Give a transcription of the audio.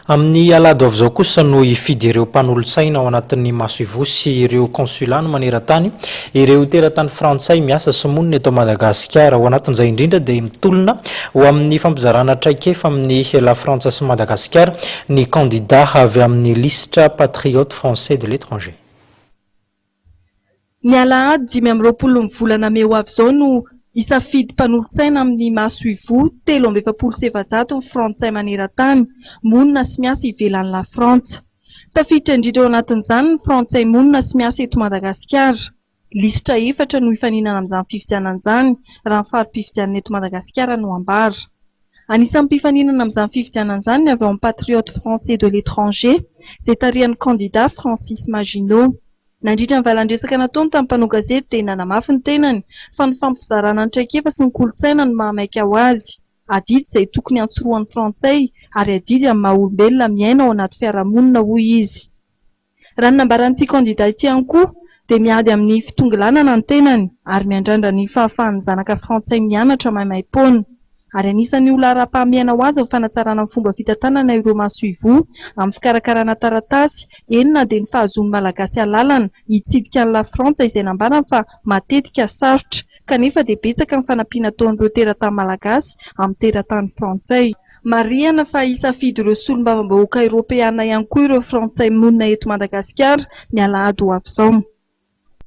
Amin'ny alahady ho avy izao kosa no hifidy ireo mpanolotsaina ao anatin'ny masoivoho sy ireo consulat-ny maneran-tany ireo teratany frantsay miasa sy monina eto Madagasikara. Ao anatin'izay indrindra dia mitolona ho amin'ny fampizarana traikefa amin'ny Lafrantsa sy Madagasikara ny kandida avy amin'ny lisitra Patriotes Français de l'étranger. Ny alahady 25 ny volana mey ho avy izao no hisafidy mpanolotsaina amin'ny masoivoho 443 ny frantsay maneran-tany, monina sy miasa ivelan'i Lafrantsa. Tafiditra indrindra ao anatin'izany ny frantsay monina sy miasa eto Madagasikara. Lisitra efatra no hifaninana amin'izany fifidianana izany, raha ny fari-pifidianana eto Madagasikara no ambara. Anisan'ny mpifaninana amin'izany fifidianana izany ny avy ao amin'ny Patriotes Français de l'Etranger, izay tarihan'ny kandida Francis Maginot. Nandritra ny valan-dresaka nataony tamin'ny mpanao gazety dia nanamafy ny tenany fa ny fampizarana ny traikefa sy ny kolontsaina no mahamaika ho azy. Adidy izay tokony antsorohan'ny frantsay ary adidy amin'ny maha olombelona miaina ao anaty fiarahamonina hoy izy. Raha ny nambaran'ity kandida ity ihany koa dia miady amin'ny fitongilanana ny tenany ary miandrandra ny fahafahan'ny zanaka frantsay mianatra maimaim-poana. Ary anisan'ny ho laharam-pahamehana ho azy ny fanatsarana ny fomba fitantanana ireo masoivoho amin'ny fikarakarana taratasy, eny na dia ny fahazoan'ny Malagasy alalana hitsidika an'i Lafrantsa izay nambarany fa matetika sarotra kanefa dia betsaka ny fanampiana ataon'ireo teratany Malagasy amin'ny teratany Frantsay. Marihana fa hisafidy ireo solombavambahoaka Eoropeana ihany koa ireo Frantsay monina eto Madagasikara ny alahady ho avy izao.